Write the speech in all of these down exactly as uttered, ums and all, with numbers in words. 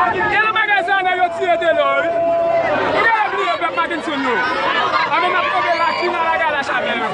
Gen nan bagay sa nèg yo tire de lò wi. Ou genlè bliye pèp Mackenson yo. Anben n ap tonbe la ki nan lagay la chavè yo.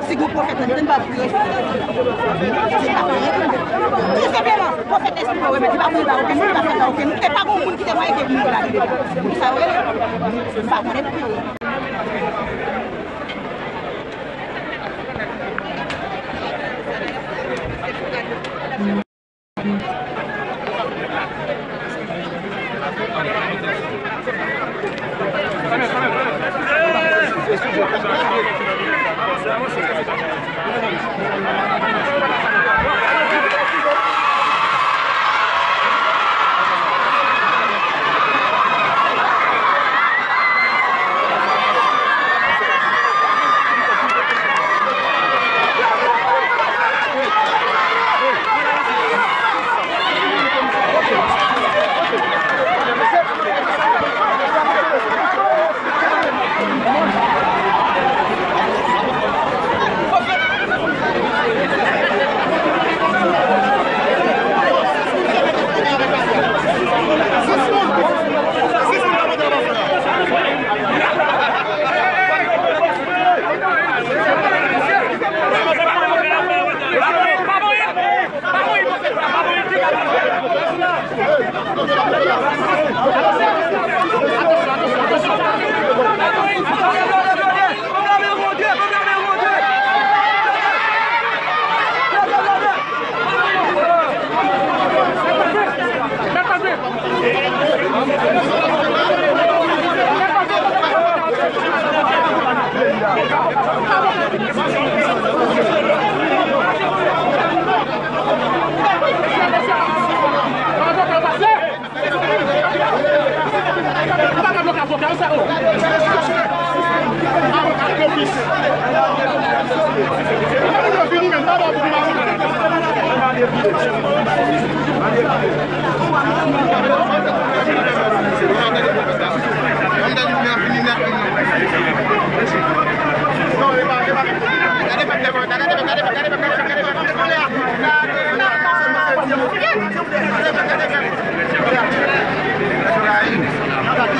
Si gon pwofèt la, li pa pou yo. Tou senpleman, pwofèt espri mwen remèt, li pa pou yo ba okenn moun, li pa pou yo ba okenn moun. E pa gon moun ki te mwen ede pou moun la. Pou sa, yo rele, m pa konnen pou yo.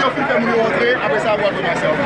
Yo fin fè moun yo rantre, apre sa, yo pral kòmanse ankò.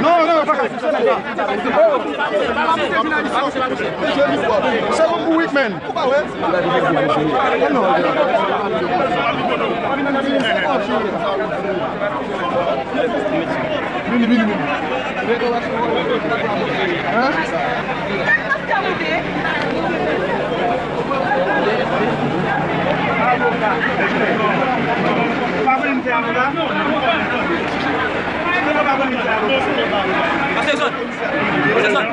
Non, non, pa ka. Se bon pou Wickman. Vini, vini, vini. Pase zòn. Pase zòn.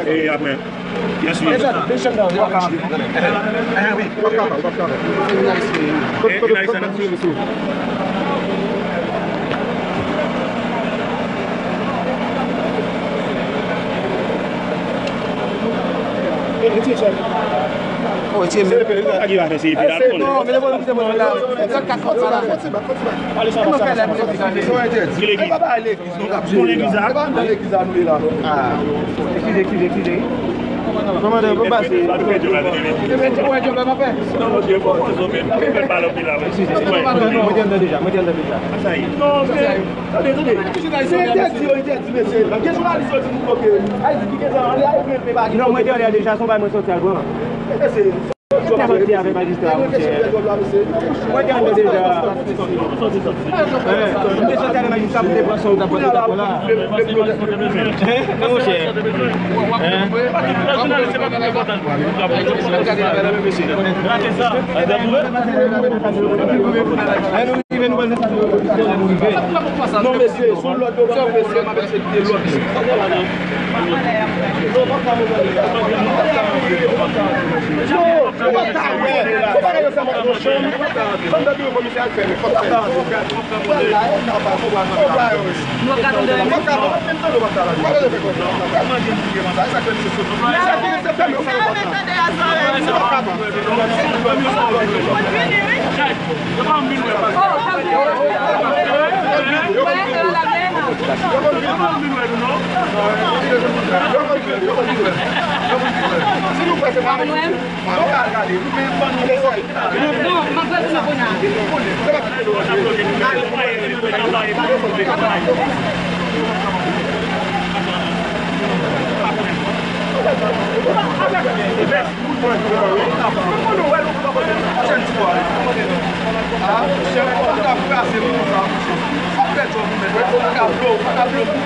E apre? Yes, wi. E, e, Ayisyen ap swiv ou tou. Oh, etye men. Sa ki va fè se epi la, non? Ki legliz? Bon legliz la. Eskize, eskize, eskize. Kòmandan, pou pase. Mwen te anndan deja, mwen te anndan deja. Tande, tande. Se entèdi, yo entèdi, mesye. Gen jounalis yo di nou bloke. Ayiti ki gen zam, ale, ale, pran, pran, pran. Non, mwen te anndan deja, se yon bagay mwen soti al pran. Mwen te avèk majistra, monchè. Mwen te anndan deja. Mwen te soti avèk majistra pou te pran sa ou t ap pran la. Monchè. Non, mesye, sou lòd yo pran, mesye, m ap eseye kite lòd. Non, non, non, non, non.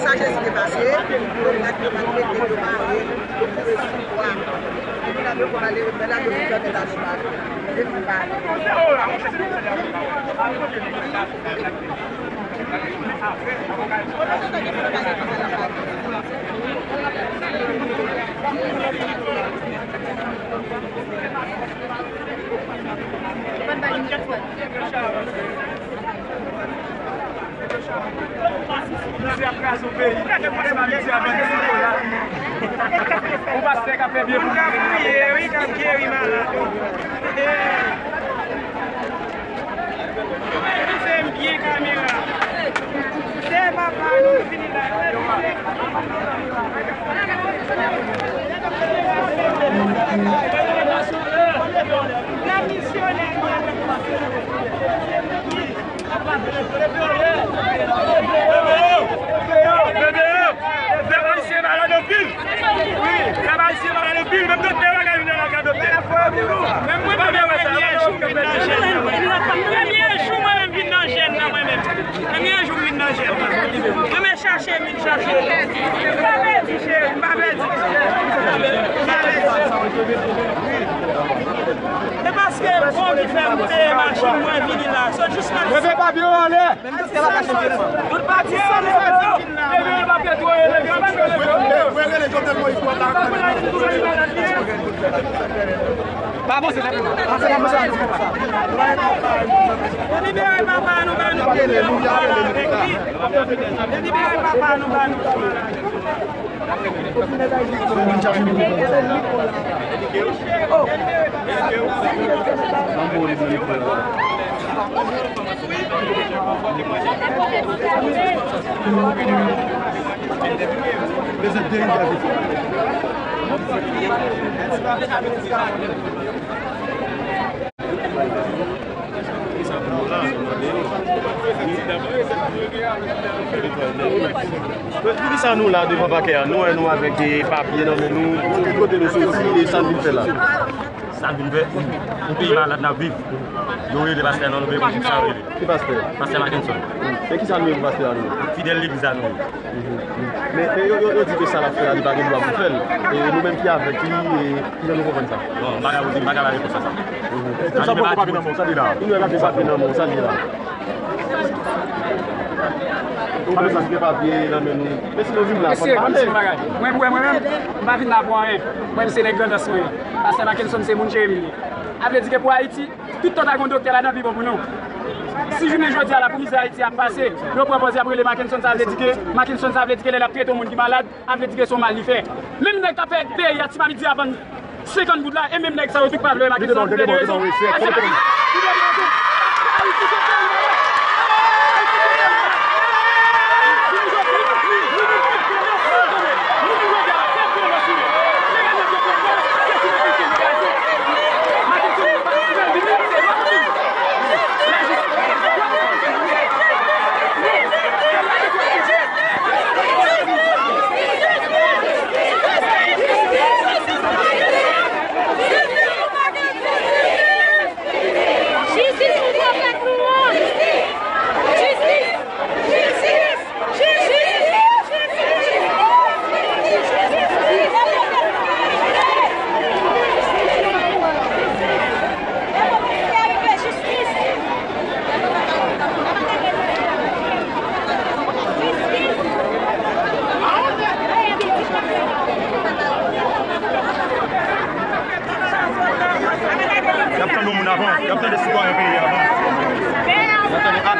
Sa Jezi te pase, yo pa t, yo pa t mete, yo pa Misye ap kraze yon peyi. Ou pastè k ap fè byen pou nou. K ap priye, wi, k ap geri malad. Fè m byen kamera. Se papa nou vini la. Nan misyonè. Pèp ayisyen malad anpil. Wi, pèp ayisyen malad anpil. Menm doktè pa ka vin nan kay doktè. Menm mwen menm, premye jou m vin nan jèn nan. Premye jou mwen menm vin nan jèn nan, mwen menm. Premye jou m vin nan jèn nan. Mwen menm chache m vin chache. M pa pèdi, cheri, m pa pèdi. M pa pèdi. E paske Bondye fè m peye machin mwen vini la. So jis la. Leve papye yo anlè. Tout pati sa nou fè yo. Leve yo, papye tou, leve yo, papye yo, leve yo. Pa avanse, pa avanse. Libere papa nou, ba nou. Libere papa nou, ba nou. Poukisa nou la devan pakè a? Nou wè nou avèk, eh, papye nan men nou. Ki kote nou soti e sa n vin fè la? Sa n vin fè? Yon peyi malad n ap viv. Nou rele pastè nan nou peyi pou sa rele. Ki pastè? Pastè Mackenson. Men kisa nou ye pou pastè a nou? Fidèl legliz la nou ye. Men, men yo, yo, yo di ke sa l ap fè a, li pa gen dwa pou fè l. E nou menm ki avèk li, e kijan nou konprann sa? Bon, m pa ka, m pa ka ba repons a sa. Sa poko papye nan men w, sa li la? Nou wè papye, papye nan men w, sa li la? Ou pa bezwen gen papye nan men nou. Men si nou vin la, fò n pale. Mwen, pou mwen menm, m pa vin la pou anyen. Mwen, se nèg Grandans mwen ye. Pastè Mackenson se moun Jeremi li ye. A vle di ke pou Ayiti, tout tan ta gen yon doktè ladan pi bon pou nou. Si jounen jodi a la pou mizè Ayiti ap pase, yo pran pòz y ap rele Mackenson, sa vle di ke, Mackenson, sa vle di ke lè l ap trete yon moun ki malad, a vle di ke se yon mal li fè. Menm nèg k ap fè peyi a, ti mami di avan senkant goud la, e menm nèg sa yo tout pa vle wè Mackenson. Jistis pou pwofèt nou an! Jistis! Jistis! Jistis! Y ap tande yon moun avan, y ap tande sitwayen peyi a avan. Y ap tande ak.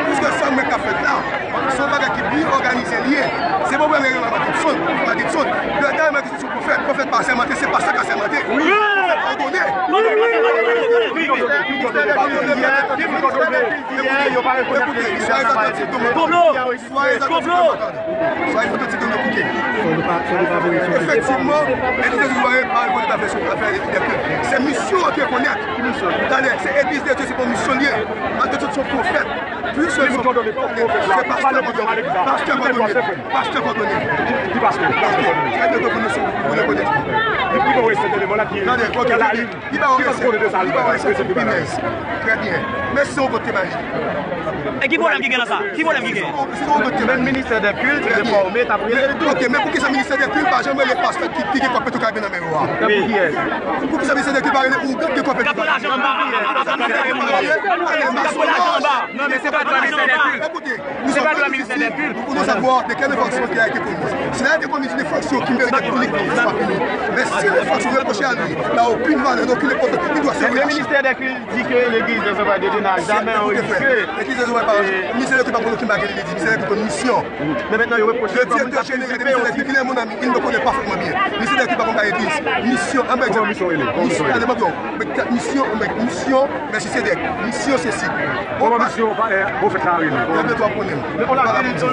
Piske sa mwen ka fèt la, se yon bagay ki byen òganize li ye. Se pwoblèm yo nan Mackenson, Mackenson. Yo ta Mackenson se pwofèt, pwofèt pa sèmante, se pastè ka sèmante. Pwofèt òdone. Yo pa rekonèt. Kote, istwa egzakte ti Dominiken. Soyez attentifs, Dominiken. Soyez attentifs, Dominiken. Efektivman, Legliz de Dieu pa rekonèt afè, afè de kè. Se misyon an ki rekonèt. Talè, se Legliz de Dieu, se pou misyon li ye. Malgre tout, se yon pwofèt. Plis ke yon pastè kòdone. Pastè kòdone. Pastè kòdone. Ki pastè? Pastè kòdone. Trè byen, nou rekonèt. Li pi bon reseptè de mwen la ki... Tande, ok, tande. Li ba w reseptè. Li ba w reseptè pou pinèz. Trè byen. Men se yon kote mari. E ki pwoblèm ki gen nan sa? Ki pwoblèm ki gen? Se yon kote mari. Menm ministè de kilt, te fòme, t ap rele l tou. Ok, men poukisa ministè de kilt pa janm rele pastè ki, ki gen kòb Petwokaribe nan men yo a? Pou kiyès? Poukisa ministè de kilt pa rele ougan ki gen kòb Petwokaribe? Kap pran lajan anba. Kap pran lajan anba. Non, men se pa dwa ministè de kilt. Écoutez, nous sommes dans une difficile. Nous voulons savoir de quelle infraction il a été commise. S'il a été commis une infraction qui mérite d'être puni, il sera puni. Mais si l'infraction reprochée à lui n'a aucune valeur, n'a aucune importance, il doit se relâcher. Le ministère des cultes dit que l'église des Ouvriers de Dieu n'a jamais enregistré. L'église des Ouvriers, par exemple, ministère des cultes, pa konn okenn bagay, l'église, ministère des cultes, misyon. Men mentnan yo repwoche l kòm li t ap izipe osi. Il est mon ami, il me connaît parfaitement bien. Misyon, anben, misyon, anben, misyon, Mèlkisedèk, misyon Mèlkisedèk, misyon sesi. Kòman misyon pwofèt la rele? Kòman misyon?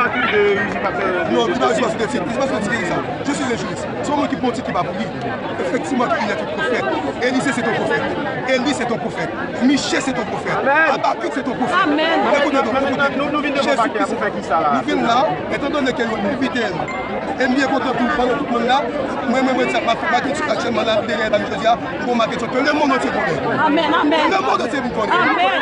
Non, li pa jwe sou de tit, li pa jwe sou de sa. Je suis un juriste. Se yon moun ki pran tit ki pa pou li. Efektivman, il est un prophète. Élisée, c'est un prophète. Élie, c'est un prophèt. Miche se ton pwofèt. Amèn. Abakik se ton pwofèt. Amèn. Ekoute, nou, nou vin devan pakè a pou fè kisa la? Nou vin la, etandone ke yo envite l, e m byen kontan tou, pandan tout moun la, mwen, mwen, mwen, sa, m ap maketyonn aktyèlman la, dèyè la, jodi a, m gon maketyonn ke lemonn antye konnen. Amèn, amèn. Lemonn antye vin konnen. Amèn.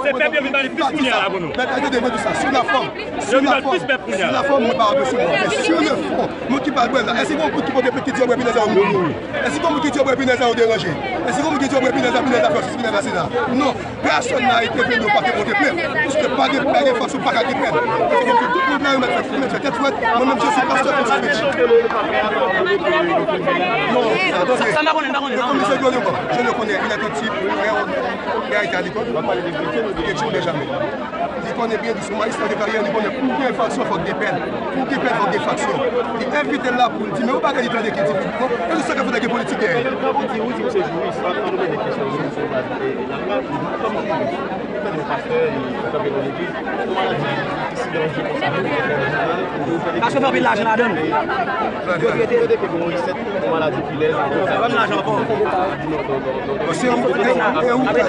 Se pèp yo vin pale plis kounye a la pou nou. Mèt, tande, mwen di sa, sur la forme, sur la forme, sur la forme, mwen pa apresye mwen. Men sur le fond, moun ki pral bwè la, èske gon moun ki pote plent ki di yo bwè pinèz la, yo mouri? Èske gon moun ki di yo bwè pinèz la, yo deranje? Èske gon moun ki di yo bwè pinèz la, pinèz la fè sesi, pinèz la sela? Non. Pèsòn n a ete plent, yo pa te pote plent. Piske pa gen, pa gen fòs, ou pa ka gen plent. Èske tout moun la, yo mèt fè, mèt fè tèt frèt? Mwen menm, je suis pasteur pour speech. Non, sa, sa n pa konnen, n pa konnen, non. Komisè Jolyon, je le connais, il est un type très, très à l'écoute, il va parler de vérité, de quelque chose, mais jamais. Li konnen byen, li se yon majistra de karyè, li konnen pou gen enfraksyon, fòk gen pèn. Pou gen pèn, fòk gen enfraksyon. Li envite l la pou l di, men yon bagay li tande ki di piblikman, e se sa k ap fè gen politik dèyè. Ou di, ou di, ou se jurist, an, an nou mete kesyon, ou se jurist, kòm jurist, ou fè yon pastè, ou kanpe nan legliz, yon maladi ki si danje konsa, nou fè nan jeneral, ou fè... Paske fè anpil lajan ladan l. Yo trete. Yo trete ke gen yon resèt, yon maladi pilèz, yon... Fè anpil lajan ankò. Se yon, e, e ou ka di.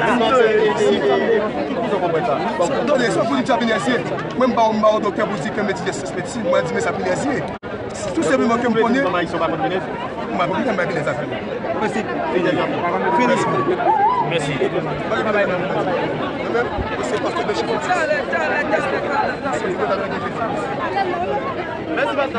Tande, se yon politik pinèz ye. Mwen, m pa, m pa yon doktè pou di ke m etidye syans medsin, mwen di men sa pinèz ye. Tou senpleman ke m konnen. Mwen pa konn pinèz, mwen pa konn pinèz afè. Prensip. Fini. Mèsi. Mwen menm, mwen se pastè Bèchifoutis. Mèsi, pastè.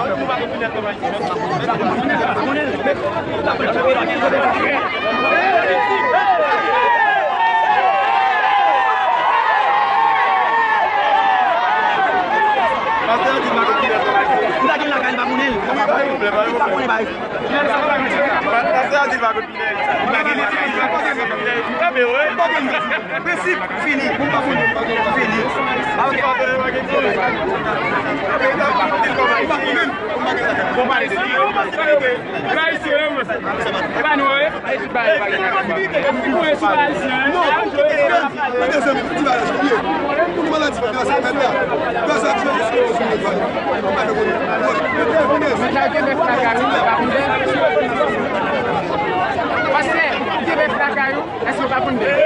Pastè a di l pa konn kilè l travay. Li pa gen lakay, li pa konnen l. Li pa konnen bay. Pastè a di l pa konn kilè l. Li pa gen lakay, li pa konnen. Li pa gen lakay. Prensip, fini. Fini. Bon, pale de ki? Ayisyen, e pa nou, e? Ayisyen, e pa nou, e? Ou konnen sou Ayisyen, e? Mezanmi, ti bagay sa ye. Pou nou maladi fè sa mèt la. Fè sa ti bagay sou nou, sou nou. Pastè, ou gen bèf lakay ou? Èske w pa konn bèf?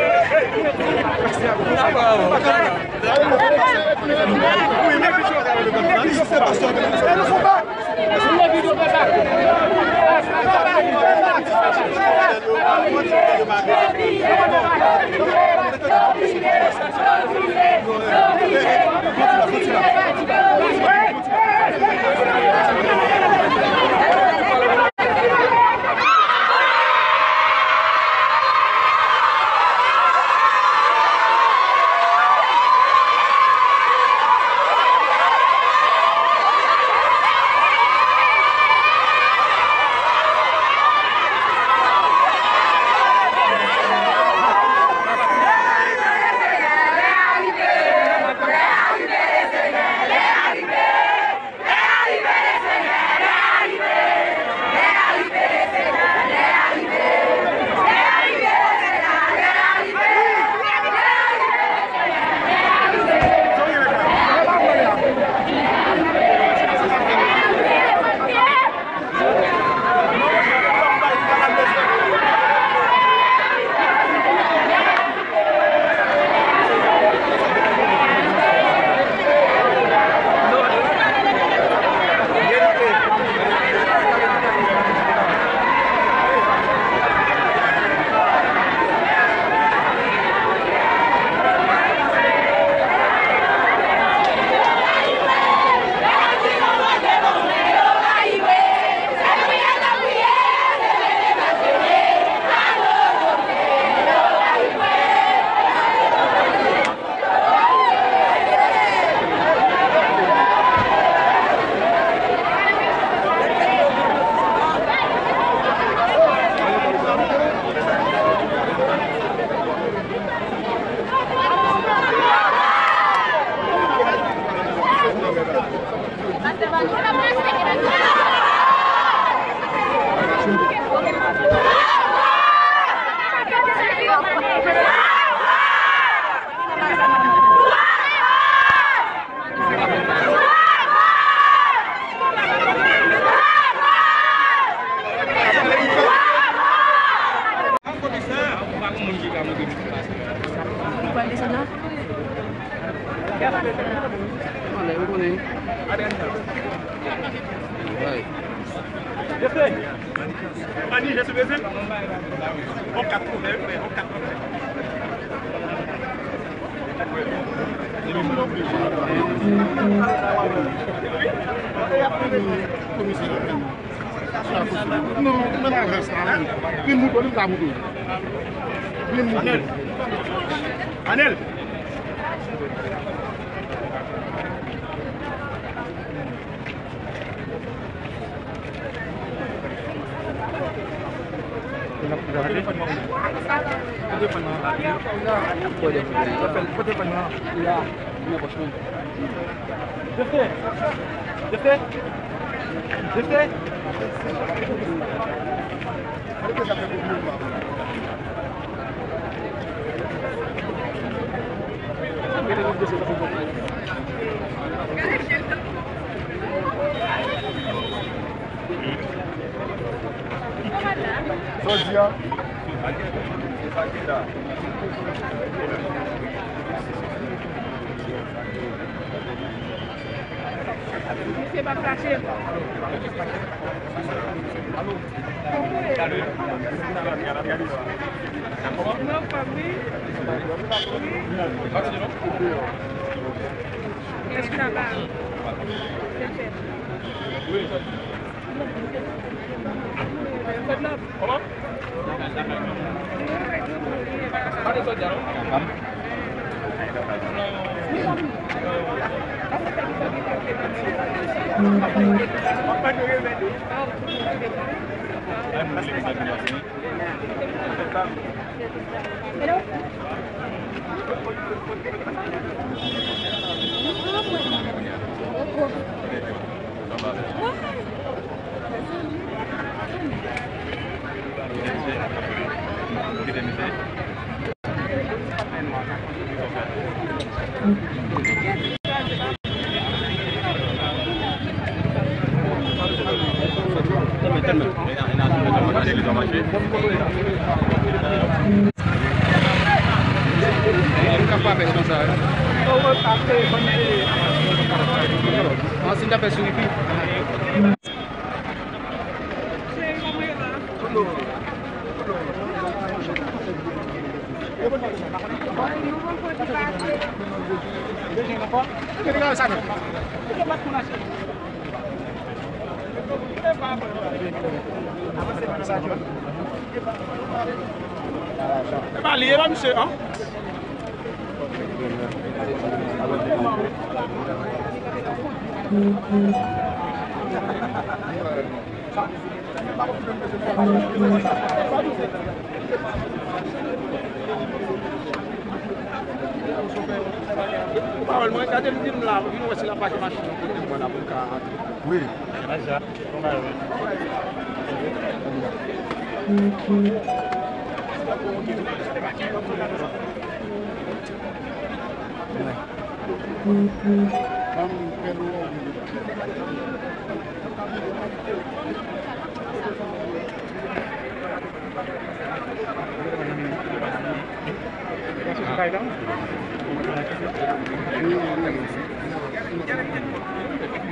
Anlè, ou konnen. Ay. Non, men la rès la, men. Vin mouton, li pa mouton. Vin mouton. Anèl. Sa w di a? Misye pa fache. Non, pa wi. Wi. Kèch la ba. Kèch. Kòman? An, si n ta fè sou wifi. E pa li, e pa misye, an? Pawòl mwen, gade m di m la, vin wè si l ap pake machin nan kote mwen la pou l ka antre. Wi.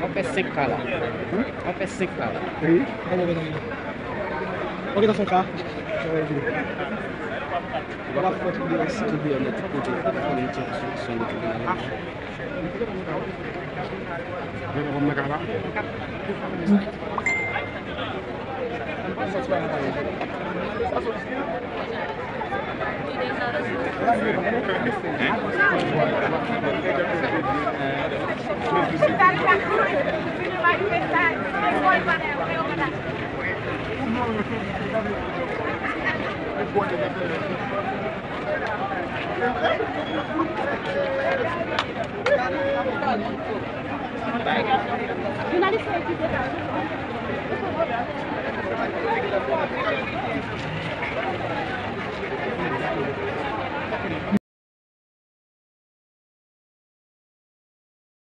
Mwen fè senk K la. Mwen fè senk K la. Wi. Ok, nan senk K. Sa va ede. Ou pa fè tout de isi tout de nèt tout kote. Fè yon ti sou, sou nèt tout de nèt.